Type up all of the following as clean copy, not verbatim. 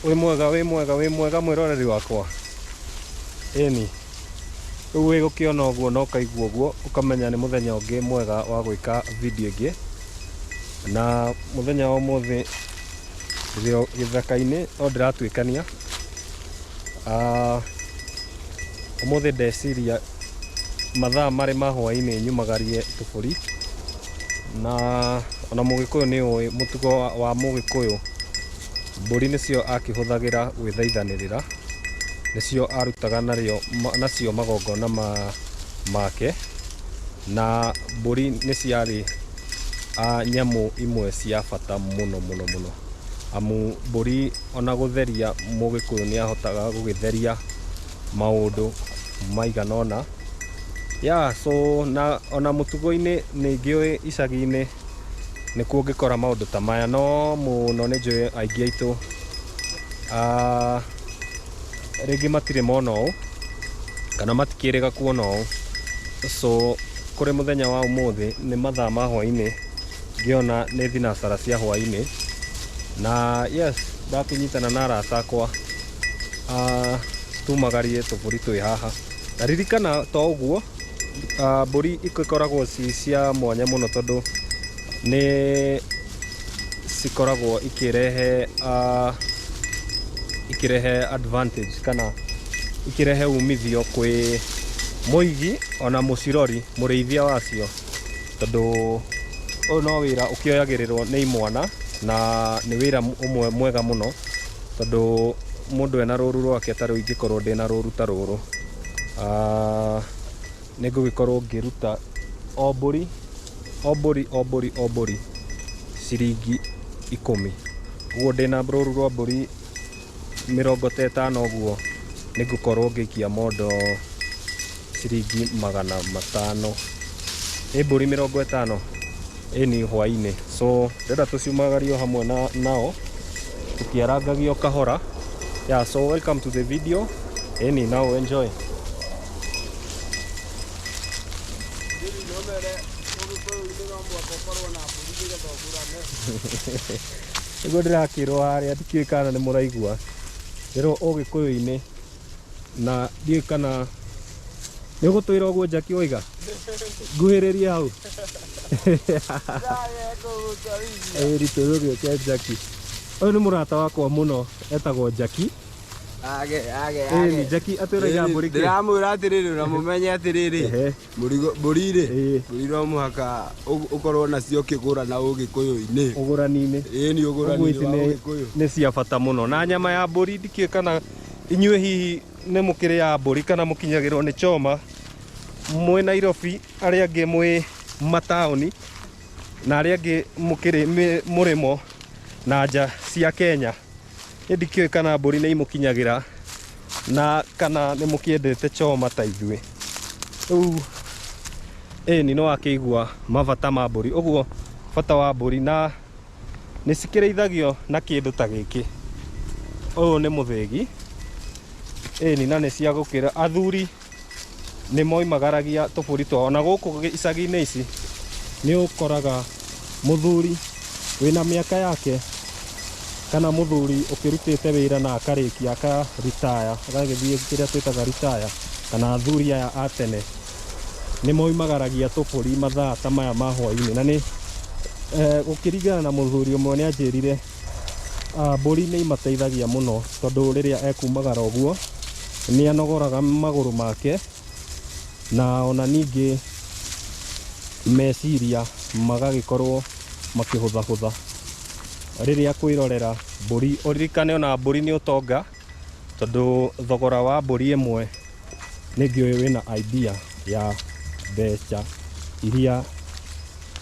Wĩ mwega wĩ mwega wĩ mwega mwĩroreri wakwa. Ĩni, rĩu wĩ gũkĩona ũguo na ũkaigua ũguo ũkamenya nĩ mũthenya ũngĩ mwega wa gwĩka video ĩngĩ. Na mũthenya wa ũmũthĩ ndĩ o gĩthaka-inĩ no ndĩratuĩkania. Ah, ũmũthĩ ndeciria mathaa marĩ ma hwaĩ-inĩ nyumagarie tũbũri. Na ona mũgĩkũyũ nĩ ũĩ mũtugo wa mũgĩkũyũ Mbũri nĩcio aakĩhũthagĩra gwĩthaithanĩrĩra, nĩcio aarutaga narĩo, nacio magongona make, na mbũri nĩciarĩ nyamũ imwe cia bata mũno mũno mũno. Amu mbũri ona gũtheria mũgĩkũyũ nĩahotaga gũgĩtheria maũndũ maigana ũna. Yeah, so na ona mũtugo-inĩ nĩngĩũĩ icagi-inĩ nĩkuo ũngĩkora maũndũ ta maya no mũno nĩ njũĩ aingĩ aitũ ah, rĩngĩ matirĩ mona ũũ kana matikĩrĩga kuona ũũ. So kũrĩ mũthenya wa ũmũthĩ nĩ mathaa ma hwainĩ ngĩona nĩ thinacara cia hwainĩ na yes ndakĩnyitana na arata akwa ah, tumagarie tũbũri twĩ haha na ririkana to ũguo. Mbũri ikoragwo ci cia mwanya mũno tondũ nĩ cikoragwo ikĩrehe ikĩrehe advantage kana ikĩrehe umithio kwĩ mũigi ona mũcirori mũrĩithia wacio, tondũ ũyũ no wĩra ũkĩoyagĩrĩrwo nĩ imwana na nĩ wĩra ũmwe mwega mũno tondũ mũndũ ena rũru rwake ta rĩu ingĩkorwo ndĩna rũru ta rũrũ. Nĩ ngũgĩkorwo ngĩruta o mbũri o mbũri o mbũri o mbũri ciringi ikũmi. Ũguo ndĩna rũru rwa mbũri mĩrongo ta ĩtano ũguo nĩ ngũkorwo ngĩikia mondo ciringi 500. Nĩ mbũri 50 ĩni hwainĩ. So ndĩrenda tũciumagarie o hamwe nao tũkĩarangagio kahora. Yeah, so welcome to the video. Ĩni, now enjoy. Nĩguo ndĩrakĩrwo harĩa ndikĩũĩ kana nĩ mũraigua. Ndĩrwo ũgĩkũyũ-inĩ na ndiũĩ kana nĩ ũgũtwĩra ũguo Jackie waiga? Nguhĩrĩrie hau. Ĩĩ tũgũgĩũke Jackie. Ũyũ nĩ mũrata wakwa mũno etagwo Jackie. Age, age, Ĩni, age. Jackie atwĩraga mbũri kĩ? Ndĩramwĩra atĩrĩrĩ na mũmenye atĩrĩrĩ. Ehe. Mũrigo mbũri rĩ, Ĩĩ. mbũri no mũhaka ũkorwo nacio ũkĩgũra na ũgĩkũyũ-inĩ. Ũgũrani-inĩ. Ĩĩ nĩ Ũguo ũgũrani-inĩ ici wa nĩ ũgĩkũyũ. nĩ cia bata mũno. Na nyama ya mbũri ndikĩũĩ kana inyuĩ hihi nĩ mũkĩrĩaga mbũri kana mũkinyagĩrwo nĩ choma mwĩ Nairobi, arĩa angĩ mwĩ mataũni na arĩa angĩ mũkĩrĩ mũrĩmo na nja cia Kenya. Niĩ ndikĩũĩ kana mbũri nĩ imũkinyagĩra na kana nĩ mũkĩendete choma ta ithuĩ. Rĩu ĩni nĩ wakĩigua mabata ma mbũri. Ũguo bata wa mbũri na nĩ cikĩrĩithagio na kĩndũ ta gĩkĩ. Ũyũ nĩ mũthĩgi. Ĩni na nĩ cia gũkĩra athuri nĩ moimagaragia tũbũri twao. Na gũkũ icagi-inĩ ici nĩ ũkoraga mũthuri wĩna mĩaka yake kana mũthuri ũkĩrutĩte wĩra na akarĩkia aka retire, agagĩthiĩ kĩrĩa twĩtaga retire kana athuri aya a tene nĩ moimagaragia tũbũri mathaa ta maya ma hwainĩ. Na nĩ gũkĩringana na mũthuri ũmwe nĩ anjĩrire Mbũri nĩ imateithagia mũno tondũ rĩrĩa ekumagara ũguo nĩ anogoraga magũrũ make na ona ningĩ meciria magagĩkorwo makĩhũthahũtha rĩrĩa akwĩrorera mbũri. Ũririkane ona mbũri nĩ ũtonga tondũ thogora wa mbũri ĩmwe nĩ ngĩũĩ wĩna idea ya mbeca iria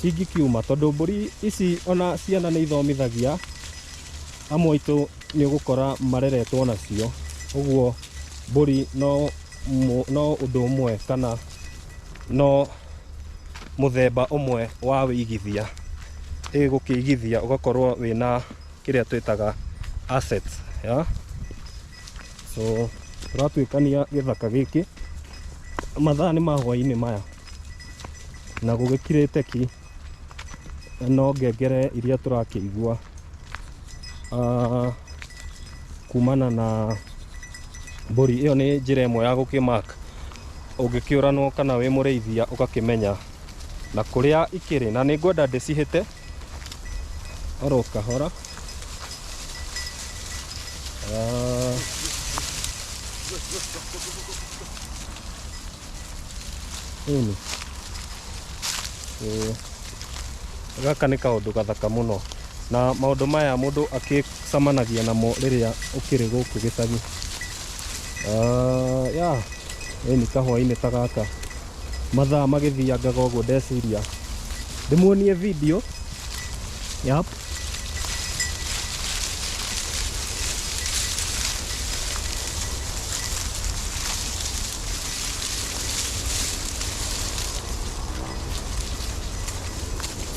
cingĩkiuma tondũ mbũri ici ona ciana nĩ ithomithagia, amwe aitũ nĩ ũgũkora mareretwo nacio, ũguo mbũri no, no ũndũ ũmwe kana no mũthemba ũmwe wa wĩigithia. Ĩgũkĩigithia ũgakorwo wĩna kĩrĩa twĩtaga assets, yeah? So tũratuĩkania gĩthaka gĩkĩ, mathaa nĩ ma hwainĩ maya. Na gũgĩkirĩte ki, no ngengere iria tũrakĩigua. Ah, Kumana na mbũri ĩyo nĩ njĩra ĩmwe ya gũkĩmark ũngĩkĩũranwo kana wĩ mũrĩithia ũgakĩmenya na kũrĩa ikĩrĩ. Na nĩ ngwenda ndĩcihĩte oro kahora. Ah, ĩni. Ĩĩ. Gaka nĩ kaũndũ gathaka mũno, na maũndũ maya mũndũ akĩcemanagia namo rĩrĩa ũkĩrĩ gũkũ gĩcagi. Ah, ya ĩni, kahwainĩ ta gaka, mathaa magĩthiangaga ũguo, ndeciria ndĩmuonie video. Yep.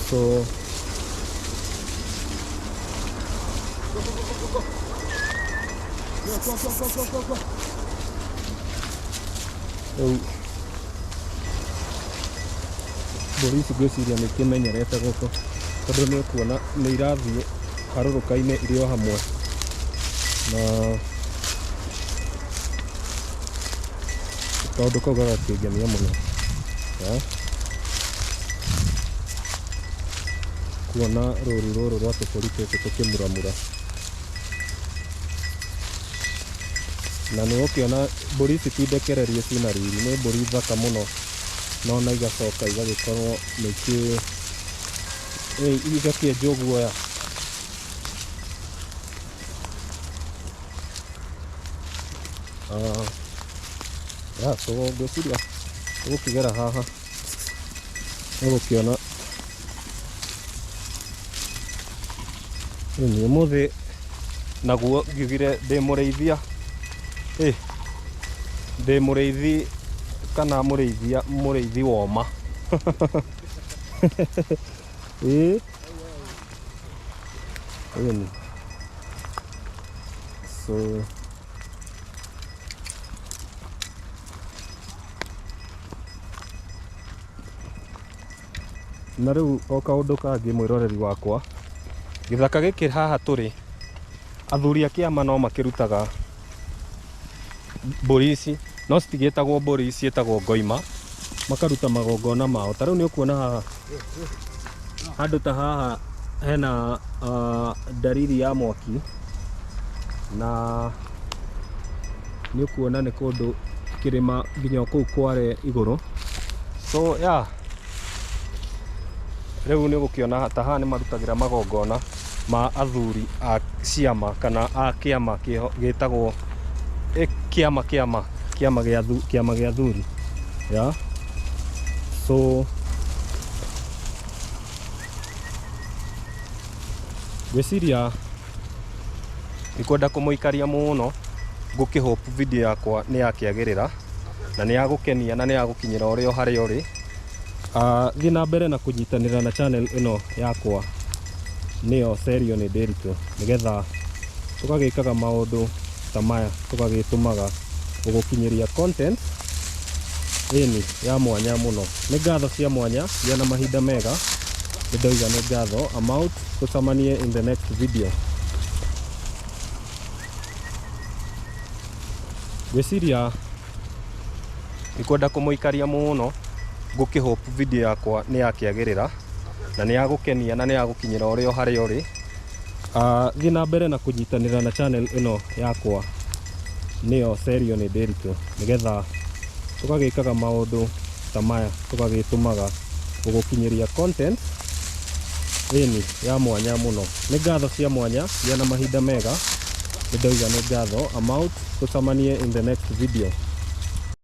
So Go, go, go, go, go, go, go. Rĩu mbũri ici ngwĩciria nĩ ikĩmenyerete gũkũ, tondũ nĩ ũkuona nĩ irathiĩ harũrũka-inĩ irĩ o hamwe, na kaũndũ kau gagakĩngenia mũno. Yeah. Kuona rũru rũrũ rwa tũbũri tũtũ tũkĩmuramura, na nĩ ũgũkĩona mbũri ici ti ndekererie, cina riri, nĩ mbũri thaka mũno, no na igacoka igagĩkorwo nĩ ikĩ igakĩenjwo guoya. Ah, yeah, so ngwĩciria tũgũkĩgera haha, ũgũkĩona nĩ ũmũthĩ naguo ngiugire ndĩ mũrĩithia, ndĩ mũrĩithi kana mũrĩithia, mũrĩithi woma. Ĩĩ, ĩni. So na rĩu o kaũndũ kangĩ, mwĩroreri wakwa, gĩthaka gĩkĩ haha tũrĩ, athuri a kĩama no makĩrutaga mbũri ici, no citigĩtagwo mbũri, ciĩtagwo ngoima, makaruta magongona mao. Ta rĩu nĩ ũkuona haha, handũ ta haha hena dariri ya mwaki, na nĩ ũkuona nĩ kũndũ kĩrĩma nginya kũu kware igũrũ. So yeah, rĩu nĩ ũgũkĩona ta haha nĩ marutagĩra magongona ma athuri a ciama kana a kĩama gĩtagwo kĩama kĩama kĩama gĩa kĩama gĩa athuri. Yeah. So ngwĩciria ndikwenda kũmũikaria mũno, ngũkĩhope video yakwa nĩ yakĩagĩrĩra na nĩ yagũkenia na nĩ yagũkinyĩra ũrĩa o harĩa ũrĩ. Thiĩ na mbere na kũnyitanĩra na channel ĩno yakwa, nĩyo Serio nĩ Ndĩritũ, nĩgetha tũgagĩkaga maũndũ ta maya, tũgagĩtũmaga gũgũkinyĩria content ĩni ya mwanya mũno. Nĩ ngatho cia mwanya, gĩa na mahinda mega. Nĩ ndoiga nĩ ngatho. I'm out, tũcemanie in the next video. Ngwĩciria ndikwenda kũmũikaria mũno, ngũkĩhope video yakwa nĩ yakĩagĩrĩra na nĩ yagũkenia na nĩ yagũkinyĩra ũrĩa o harĩa ũrĩ. Thiĩ na mbere na kũnyitanĩra na channel ĩno yakwa, nĩyo Serio nĩ Ndĩritũ, nĩgetha tũgagĩkaga maũndũ ta maya, tũgagĩtũmaga gũgũkinyĩria content ĩni ya mwanya mũno. Nĩ ngatho cia mwanya, gĩa na mahinda mega. Nĩ ndoiga nĩ ngatho. I'm out, tũcemanie in the next video.